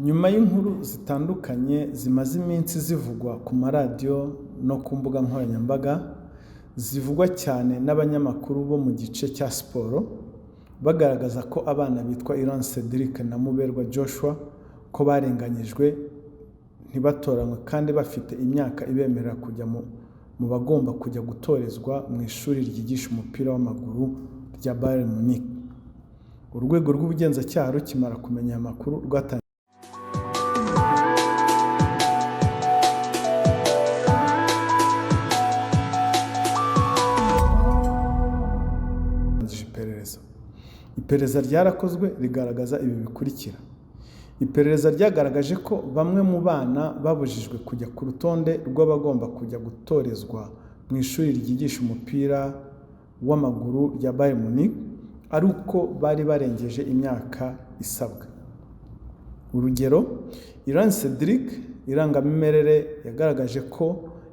Nyuma y'inkuru zitandukanye zimaze iminsi zivugwa ku maradiyo no ku mbuga nkoranyambaga, zivugwa cyane n'abanyamakuru bo mu gice cya siporo, bagaragaza ko abana bitwa Iranzi Cedric na Muberwa Joshua ko barenganyijwe ntibatoranywe kandi bafite imyaka ibemerera kujya mu bagomba kujya gutorezwa mu ishuri ryigisha umupira w'amaguru rya Bayern Munich. Urwego rw'ubugenzacyaha rukimara kumenya aya makuru rwatangiye iperereza. Iperereza ryarakozwe rigaragaza ibi bikurikira. Iperereza ryagaragaje ko bamwe mu bana babujijwe kujya ku rutonde rw'abagomba kujya gutorezwa mu ishuri ryigisha umupira w'amaguru rya Bayern Munich ari uko bari barengeje imyaka isabwa. Urugero, Iranzi Cedric, irangamimerere yagaragaje ko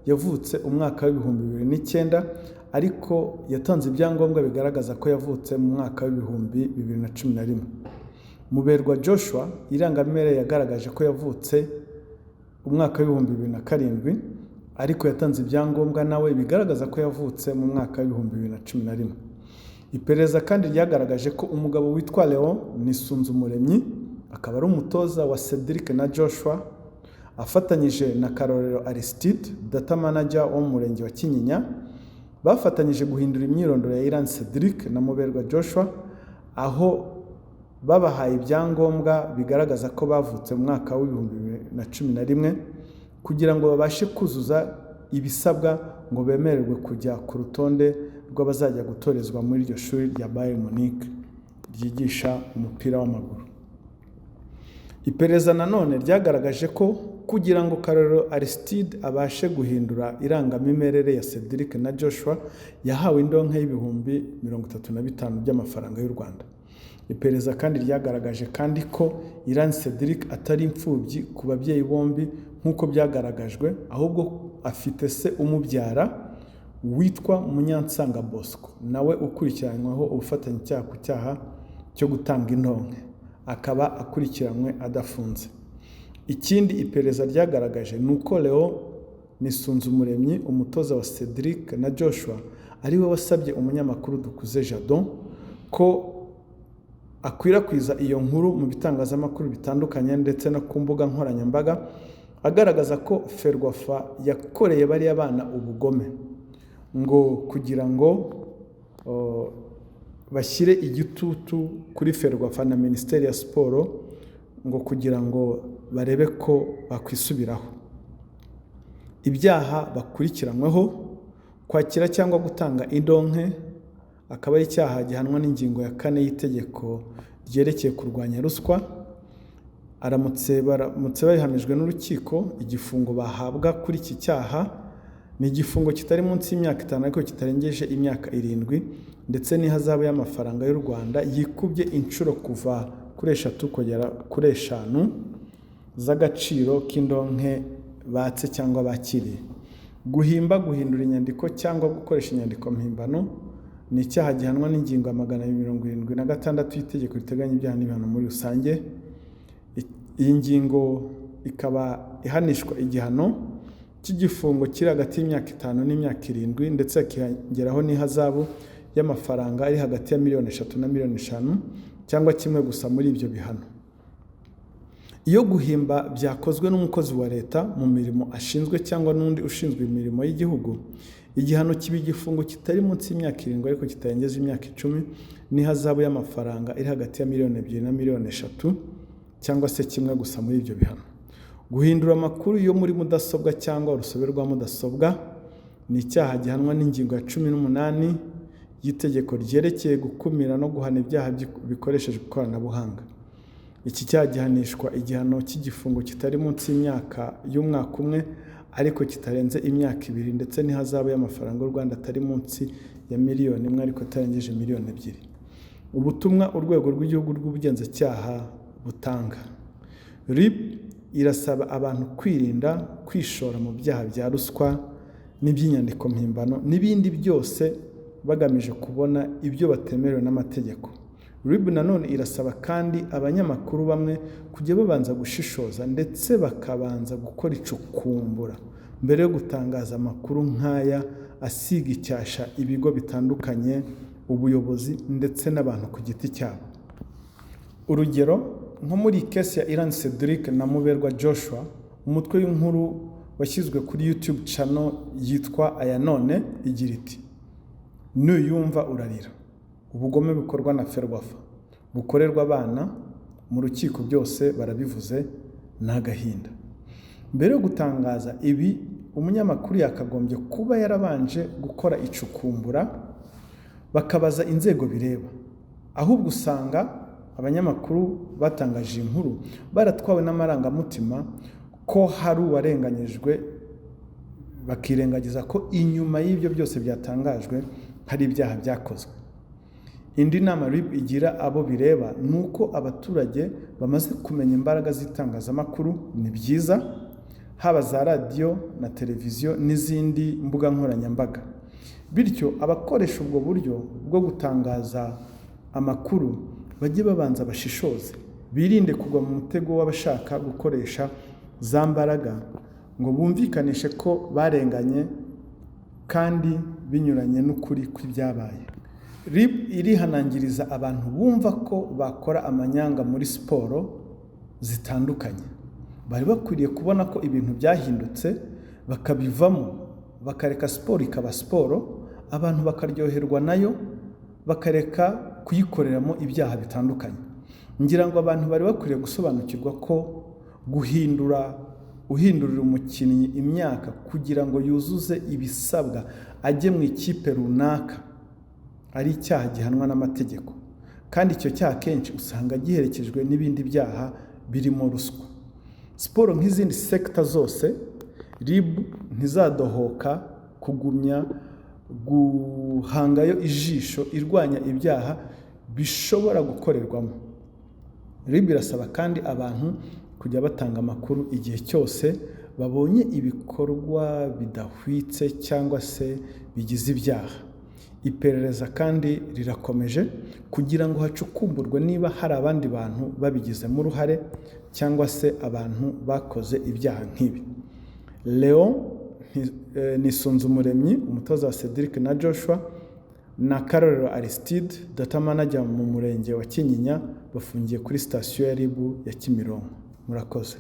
yavutse umwaka w'2009, ariko yatanze ibyangombwa bigaragaza ko yavutse mu mwaka w'2011. Muberwa Joshua, irangamimerere yagaragaje ko yavutse umwaka w'2007, ariko yatanze ibyangombwa nawe bigaragaza ko yavutse mu mwaka w'2011. Iperereza kandi ryagaragaje ko umugabo witwa Leon Nisunzumuremyi, akaba ari umutoza wa Cedric na Joshua, afatanyije na Karorero Aristide, data manager wo mu murenge wa Kinyinya, bafatanyije guhindura imyirondoro ya Iranzi Cedric na Muberwa Joshua, aho babahaye ibyangombwa bigaragaza ko bavutse mu mwaka w'2011 kugira ngo babashe kuzuza ibisabwa ngo bemererwe kujya ku rutonde rw'abazajya gutorezwa muri iryo shuri rya Bayern Munich ryigisha umupira w'amaguru. Iperereza nanone ryagaragaje ko kugira ngo Karorero Aristide abashe guhindura irangamimerere ya Cedric na Joshua, yahawe indonke y'ibihumbi 35 by'amafaranga y'u Rwanda. Iperereza kandi ryagaragaje kandi ko Iranzi Cedric atari imfubyi ku babyeyi bombi nk'uko byagaragajwe, ahubwo afite se umubyara witwa Munyansanga Bosco, nawe ukurikiranyweho ubufatanyacyaha ku cyaha cyo gutanga indonke, akaba akurikiranywe adafunze. Ikindi iperereza ryagaragaje ni uko Leon Nisunzumuremyi, umutoza wa Cedric na Joshua, ari we wasabye umunyamakuru Dukuze Jadon ko akwirakwiza iyo nkuru mu bitangazamakuru bitandukanye ndetse no ku mbuga nkoranyambaga, agaragaza ko Ferwafa yakoreye bariya bana ubugome ngo kugira ngo bashyire igitutu kuri Ferwafa na Minisiteri ya Siporo ngo kugira ngo barebe ko bakwisubiraho. Ibyaha bakurikiranyweho: kwakira cyangwa gutanga indonke, akaba ari icyaha gihanwa n'ingingo ya 4 y'itegeko ryerekeye kurwanya ruswa. Aramutse baramutse babihamijwe n'urukiko, igifungo bahabwa kuri iki cyaha ni igifungo kitari munsi y'imyaka 5 ariko kitarengeje imyaka 7, ndetse n'ihazabu y'amafaranga y'u Rwanda yikubye inshuro kuva kuri 3 kugera kuri 5 z'agaciro k'indonke batse cyangwa bakiriye. Guhimba, guhindura inyandiko cyangwa gukoresha inyandiko mpimbano ni icyaha gihanwa n'ingingo ya 276 y'itegeko riteganya ibyaha n'ibihano muri rusange. Iyi ngingo ikaba ihanishwa igihano cy'igifungo kiri hagati y'imyaka 5 n'imyaka 7, ndetse hakiyongeraho n'ihazabu y'amafaranga ari hagati ya miliyoni 3 na miliyoni 5 cyangwa kimwe gusa muri ibyo bihano. Iyo guhimba byakozwe n'umukozi wa leta mu mirimo ashinzwe cyangwa n'undi ushinzwe imirimo y'igihugu, igihano kiba igifungo kitari munsi y'imyaka 7 ariko kitarengeje imyaka 10, n'ihazabu y'amafaranga iri hagati ya miliyoni 2 na miliyoni 3 cyangwa se kimwe gusa muri ibyo bihano. Guhindura amakuru yo muri mudasobwa cyangwa urusobe rwa mudasobwa ni icyaha gihanwa n'ingingo ya 18 y'itegeko ryerekeye gukumira no guhana ibyaha bikoreshejwe ikoranabuhanga. Iki cyaha gihanishwa igihano cy'igifungo kitari munsi y'imyaka y'umwaka umwe ariko kitarenze imyaka 2, ndetse n'ihazabu y'amafaranga y'u Rwanda atari munsi ya miliyoni 1 ariko atarengeje miliyoni 2. Ubutumwa urwego rw'igihugu rw'ubugenzacyaha butanga. RIB irasaba abantu kwirinda kwishora mu byaha bya ruswa n'iby'inyandiko mpimbano n'ibindi byose bagamije kubona ibyo batemerewe n'amategeko. RIB nanone irasaba kandi abanyamakuru bamwe kujya babanza gushishoza ndetse bakabanza gukora icukumbura mbere yo gutangaza amakuru nk'aya asiga icyasha ibigo bitandukanye, ubuyobozi ndetse n'abantu ku giti cyabo. Urugero nko muri case ya Iran Cedric na Muberwa Joshua, umutwe w'inkuru washyizwe kuri YouTube channel yitwa Aya None igira iti: "Nuyumva urarira, ubugome bukorwa na Ferwafa bukorerwa abana mu rukiko, byose barabivuze, ni agahinda." Mbere yo gutangaza ibi, umunyamakuru yakagombye kuba yarabanje gukora icukumbura, bakabaza inzego bireba. Ahubwo usanga abanyamakuru batangaje iyi nkuru baratwawe n'amarangamutima ko hari uwarenganyijwe, bakirengagiza ko inyuma y'ibyo byose byatangajwe hari ibyaha byakozwe. Indi nama RIB igira abo bireba ni uko abaturage bamaze kumenya imbaraga z'itangazamakuru, ni byiza, haba za radiyo na televiziyo n'izindi mbuga nkoranyambaga. Bityo abakoresha ubwo buryo bwo gutangaza amakuru bajye babanza bashishoze, birinde kugwa mu mutego w'abashaka gukoresha za mbaraga ngo bumvikanishe ko barenganye kandi binyuranye n'ukuri kw'ibyabaye. RIB irihanangiriza abantu bumva ko bakora amanyanga muri siporo zitandukanye. Bari bakwiriye kubona ko ibintu byahindutse, bakabivamo, bakareka siporo ikaba siporo, abantu bakaryoherwa nayo, bakareka kuyikoreramo ibyaha bitandukanye. Ngira ngo abantu bari bakwiriye gusobanukirwa ko guhindura uhindurira umukinnyi imyaka kugira ngo yuzuze ibisabwa ajye mu ikipe runaka ari icyaha gihanwa n'amategeko, kandi icyo cyaha kenshi usanga giherekejwe n'ibindi byaha birimo ruswa. Siporo nk'izindi sector zose, RIB ntizadohoka kugumya guhangayo ijisho irwanya ibyaha bishobora gukorerwamo. RIB irasaba kandi abantu kujya batanga amakuru igihe cyose babonye ibikorwa bidahwitse cyangwa se bigize ibyaha. Iperereza kandi rirakomeje kugira ngo hacukumburwe niba hari abandi bantu babigizemo uruhare cyangwa se abantu bakoze ibyaha nk'ibi. Leon Nisunzumuremyi, umutoza wa Cedric na Joshua, na Karorero Aristide, data manager mu murenge wa Kinyinya, bafungiye kuri sitasiyo ya RIB ya Kimironko. Murakoze.